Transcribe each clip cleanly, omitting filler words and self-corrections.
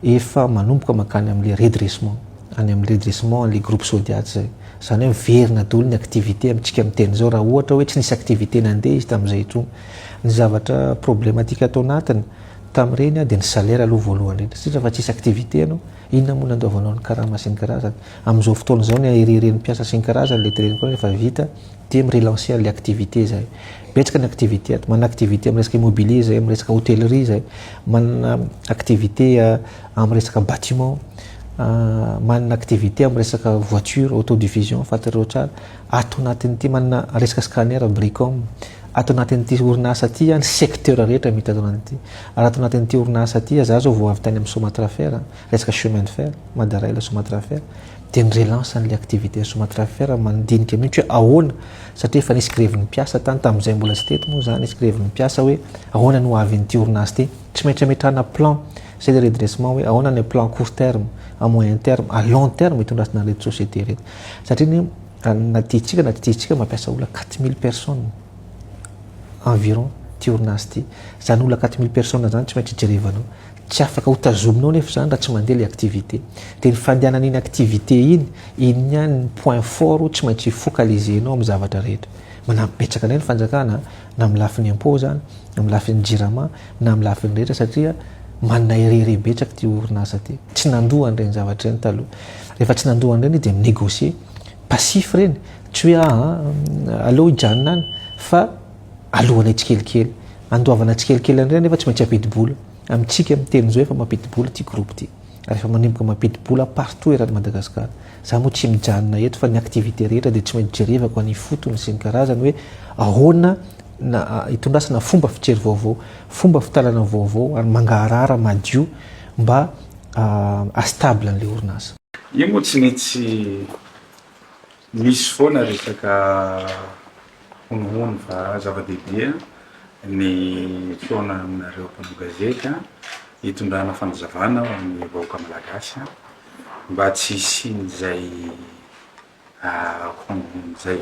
Efa manomboka mankany amin'ilay redressement, any amin'ny redressement an'ilay groupe Sodiat izay. Izany hoe miverina daholo ny activité amintsika miteny izao raha ohatra hoe tsy nisy activité nandeha izy tamin'izay intsony. Ny zavatra problématique ato anatiny tamin'ireny dia ny salaire aloha voalohany indrindra satria rehefa tsisy activité ianao, inona moa no andoavanao ny karama sy ny karazany. Amin'izao fotoana izao ny ahirehiren'ny mpiasa sy ny karazany ilay teneniko anao efa vita dia mi-relancer an'ilay activité izay. Betsaka ny activité ato, manana activité amin'ny resaka immobilier izay, amin'ny resaka hôtellerie izay, manana activité amin'ny resaka bâtiment, manana activité amin'ny resaka voiture, autodiffusion, fantatrareo tsara. Ato anatin'ity manana resaka scanner Bricom. Ato anatin'ity orinasa ity ny secteur rehetra mety ato anatin'ity. Ary ato anatin'ity orinasa ity, za zao vao avy tany amin'ny Somatrafer, resaka chemin de fer, Madarail Somatrafer. dia ny relance an'ilay activité Somatrafer mandinika mihitsy hoe ahoana satria efa nisy grevin'ny mpiasa tany tamin'izay mbola tsy teto moa zany nisy grevin'ny mpiasa hoe ahoana no avin'ity orinasa ity tsy maintsy ametrahana plan zay le redressement hoe ahoana ny plan court terme à moyen terme à long terme hitondrasana an'ireto société ireto satria ny na tiantsika na tsy tiantsika mampiasa olona 4000 personnes environ ty orinasa ity zany olona 4000 personnes zany tsy maintsy jerevanao Tsy afaka ho tazominao nefa izany raha tsy mandeha ilay activité. Dia ny fandehanana iny activité iny, iny ihany ny point fort tsy maintsy focaliser-nao amin'ny zavatra rehetra. Manampy betsaka indray ny fanjakana na amin'ny lafiny impôt izany, na amin'ny lafiny jirama, na amin'ny lafiny rehetra satria manana erreur betsaka ity orinasa ity. Tsy nandoa an'ireny zavatra ireny taloha. Rehefa tsy nandoa an'ireny izy dia mi-négocier. Passif ireny, tsy hoe aa aleo hijanona any fa alohanay tsikelikely. Andoavana tsikelikely an'ireny nefa tsy maintsy ampidi-bola. Amintsika miteny izao efa mampidi-bola ity groupe ity. Ary efa manomboka mampidi-bola partout eran'i Madagascar. Za moa tsy mijanona eto fa ny activité rehetra dia tsy maintsy jerevako any ifotony sy ny karazany hoe ahoana na hitondrasana fomba fijery vaovao, fomba fitanana vaovao ary mangaharahara madio mba ha-stable an'ilay orinasa. Io moa tsy maintsy misy foana resaka honohono fa zava-dehibe ny fihaonana aminareo mpanao gazety hitondrana fanazavana ho an'ny vahoaka malagasy mba tsy hisian'izay honohono izay.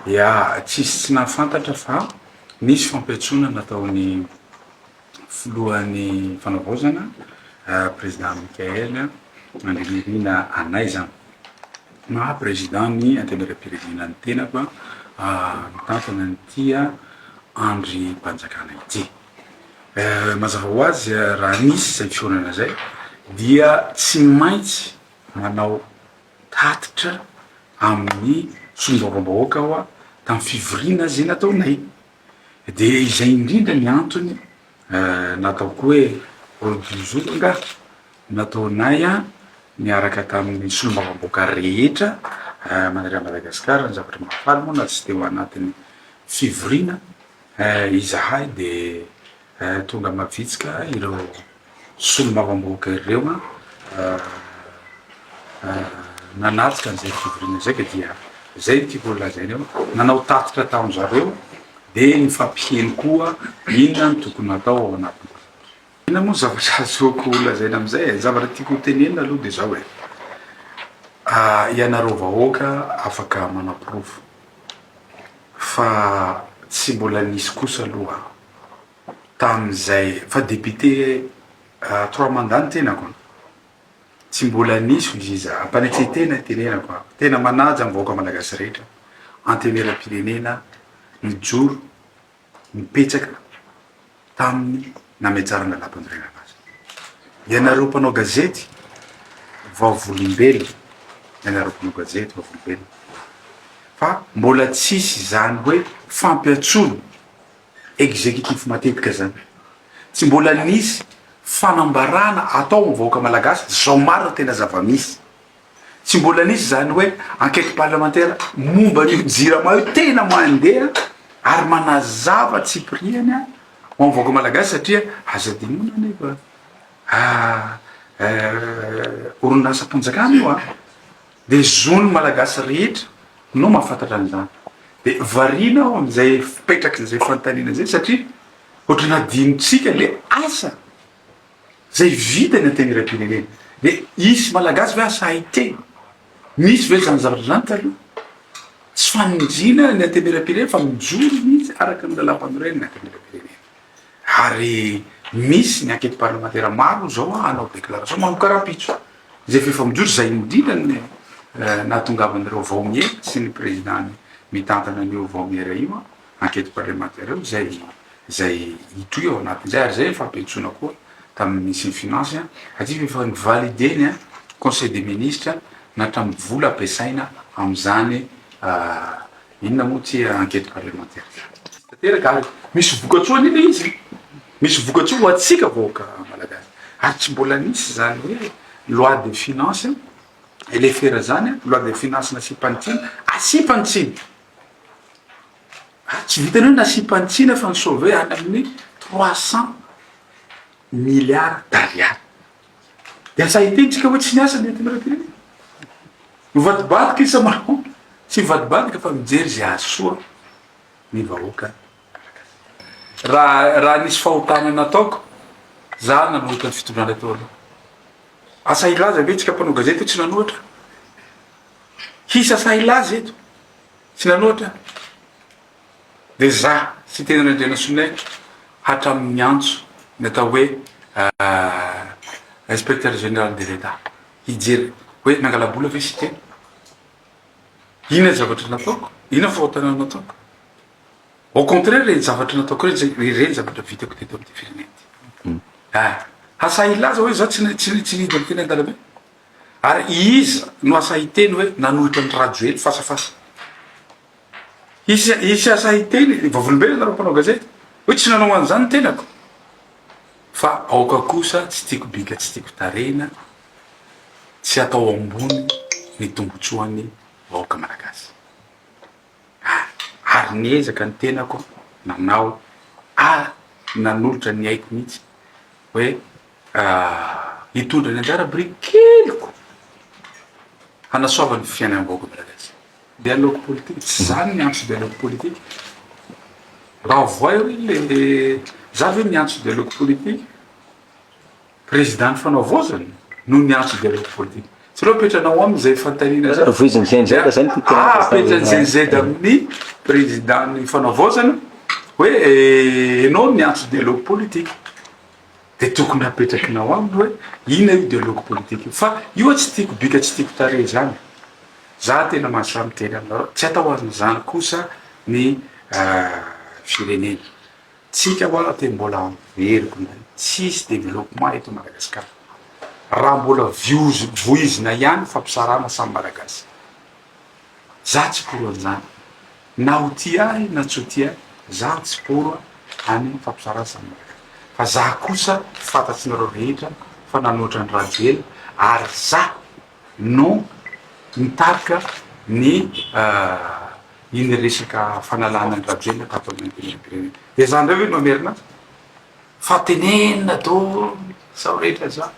Ya, tsisy tsy nahafantatra fa nisy fampiantsoana nataon'ny filohan'ny fanavaozana, Président Michaël Andrianirina Anaiza, maha président ny Antenimierampirenena ny tenako mitantana an'ity andrim-panjakana ity. Mazava ho azy raha nisy izay fihaonana izay dia tsy maintsy manao tatitra amin'ny solombavambahoaka aho tamin'ny fivoriana izay nataonay. Dia izay indrindra ny antony nataoko hoe ordre du jour angaha nataonay niaraka tamin'ny solombavambahoaka rehetra manerana Madagasikara, ny zavatra mahafaly moa na tsy teo anatin'ny fivoriana izahay dia tonga mavitrika ireo solombavambahoaka ireo an, nanatrika an'izay fivoriana izay ka dia izay no tiako holazaina eo, nanao tatitra tamin-dry zareo dia nifampiheno koa inona no tokony hatao ao anatin'ny fivoriana. Inona moa ny zavatra azoko holazaina amin'izay e? Ny zavatra tiako hotenenina aloha dia izao e, ianareo vahoaka afaka manaporofo fa tsy mbola nisy kosa aloha tamin'izay fa député trois mandats ny tenako an, tsy mbola nisy hoy izy, ampanetren-tena itenenako an, tena manaja ny vahoaka malagasy rehetra, antenimierampirenena nijoro nipetraka tamin'ny nametrahana lalàmpanorenana azy. Ianareo mpanao gazety vavolombelona, ianareo mpanao gazety vavolombelona fa mbola tsisy izany hoe fampiantsoana Executif matetika zany. Tsy mbola nisy fanambarana atao am vahoaka malagasy zao marina tena zava-misy. Tsy mbola nisy zany hoe enquete parlementaire momba an'io jirama io tena mandeha ary manazava tsipiriany ho am vahoaka malagasy satria aza adinoina anefa orinasam-panjakana io an! De zon'ny malagasy rehetra no mahafantatra an'izany. De variana aho amin'izay fipetrak'izay fanontaniana izay satria ohatran'ny adinontsika le asa zay vita ny antenimierampirenena. De hisy malagasy ve hahasahy hiteny? Nisy ve zany zavatra zany taloha? Tsy fanindriana ny antenimierampirenena fa mijoro mihitsy araka ny lalàmpanorenana ny antenimierampirenena. Ary. Misy ny enquête parlementaire maro zao hanao déclaration manomboka rahampitso. Izay efa efa mijoro izay indrindra ny nahatongavan'ireo vaomiera sy ny président mitantana an'io vaomiera io enquête parlementaire io izay izay hitohy ao anatin'izay ary izay ny fampiantsoana koa tamin'ny minisitry ny finance satria efa ni-valider ny conseil des ministres na hatramin'ny vola ampiasaina amin'izany Inona moa ity enquête parlementaire ity? Tanteraka ary misy vokatsoa anie le izy e! Misy vokatsoa ho antsika vahoaka malagasy ary tsy mbola nisy zany hoe loi de finance LFR zany, loi de finance nasiam-panitsiana, asiam-panitsiana! Ary tsy vitan'ny hoe nasiam-panitsiana fa ni-sauver any amin'ny 300 milliards d'ariary. Dia aza hiteny tsika hoe tsy niasa ny Antenimierampirenena. Mivadibadika isa-manao, tsy mivadibadika fa mijery izay hahasoa ny vahoaka malagasy. Raha raha nisy fahotana nataoko, za nanohitra ny fitondrana teo aloha. Asa hilaza ve tsika mpanao gazety hoe tsy nanohitra? Hisy asa hilaza eto, tsy nanohitra? Dia za, Siteny Randrianasoniaiko, hatramin'ny niantso ny atao hoe Inspecteur Général de l'Etat hijery hoe nangala-bola ve Siteny? Inona ny zavatra nataoko? Inona ny fahotana nataoko? Au contraire ireny zavatra nataoko ireny, ireny zavatra vitako teto amin'ity firenena ity. Ah, hasahy hilaza hoe za tsy tsy tsy nidina teny an-dalambe? Ary iza no hasahy hiteny hoe nanohitra an'i Rajoely fasafasa? Hisy hisy asa hiteny, vavolombelona nareo mpanao gazety, hoe tsy nanao an'izany ny tenako. Fa aoka kosa tsy tiako bika tsy tiako tarehina, tsy atao ambony ny tombotsoan'ny vahoaka malagasy. Ary niezaka ny tenako nanao ary nanolotra ny aiko mihitsy hoe hitondra ny anjara biriky keliko hanasoavana ny fiainam-bahoaka malagasy. Dialogue politique, tsy zany ny antso dialogue politique. Raha voay hoe le, za ve miantso dialogue politique? Président ny fanavaozana no niantso dialogue politique. Tsy aleo apetranao aminy zay fanontaniana zay. Voizin'ny GNZ zany ty tena. Ah, apetran'ny GNZ amin'ny président ny fanavaozana hoe enao niantso dialogue politique. De tokony apetrakinao aminy hoe inona io dialogue politique io. Fa io tsy tiako bika tsy tiako tarehy zany. Za tena mahasahy miteny aminareo, tsy atao an'izany kosa ny firenena. Tsika hoa te mbola averiko indray, tsisy développement eto Madagascar raha mbola viozy voizina ihany fampisarahana samy Malagasy. Za tsy pour an'izany, na ho tia ahy na tsy ho tia ahy, za tsy pour any fampisarahana samy Malagasy. Fa za kosa fantatsinareo rehetra fa nanohitra an'i Rajoelina ary za no nitarika ny iny resaka fanalana an'i Rajoelina tato amin'ny Antenimierampirenena. Dia za indray ve no hamerina azy? Fa tenenina daholo izao rehetra izao.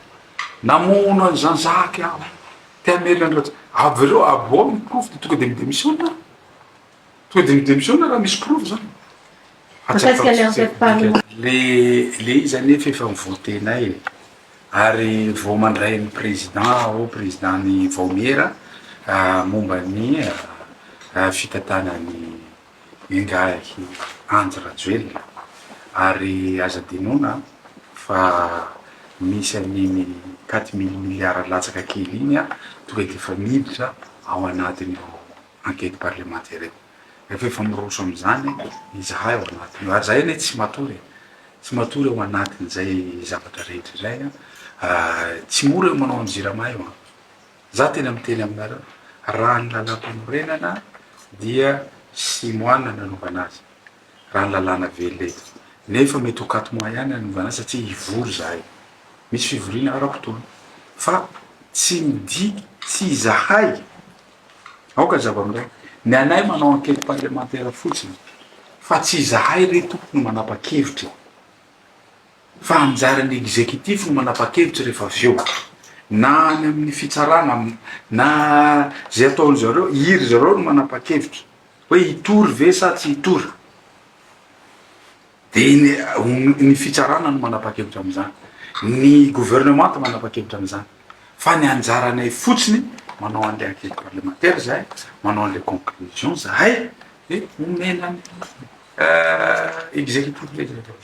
Namono an'i Jean Jacques aho, te hamerina an'i Rajoelina. Avy ireo, aboaho ny porofo dia tonga dia mi-démissionne aho. Tonga dia mi-démissionne raha misy porofo izany. Mahakasika ilay enquête parlementaire. Le le izy anefa efa ni-voter-nay e. Ary vao mandray ny président aho, président ny vaomiera momba ny fitantanan'i Ingahy Andry Rajoelina. Ary aza adinoina fa misy an'iny 4000 milliards latsaka kely iny tonga dia efa miditra ao anatin'io enquête parlementaire io. Rehefa efa miroso amin'izany izahay ao anatin'io, ary izahay anie tsy matory e, tsy matory ao anatin'izay zavatra rehetra izay an, tsy mora io manao an'i Jirama io an, za tena miteny aminareo, raha ny lalam-panorenana dia six mois no nanaovana azy, raha ny lalàna velona eto, nefa mety ho quatre mois ihany nanaovana azy satria hivory izahay, misy fivoriana ara-potoana, fa tsy midika, tsy izahay Aoka hazava aminay. Ny anay manao enquête parlementaire fotsiny fa tsy izahay re tompoko no manapa-kevitra e. Fa anjaran'ny executif no manapa-kevitra rehefa avy eo. Na any amin'ny fitsarana na izay ataon-dry zareo, iry zareo no manapa-kevitra hoe hitory ve sa tsy hitory. Dia ny ny fitsarana no manapa-kevitra amin'izany, ny gouvernement manapa-kevitra amin'izany, fa ny anjaranay fotsiny manao an'ilay enquête parlementaire zahay, manao an'ilay conclusion zahay, dia omena ny executif ilay izy avy eo.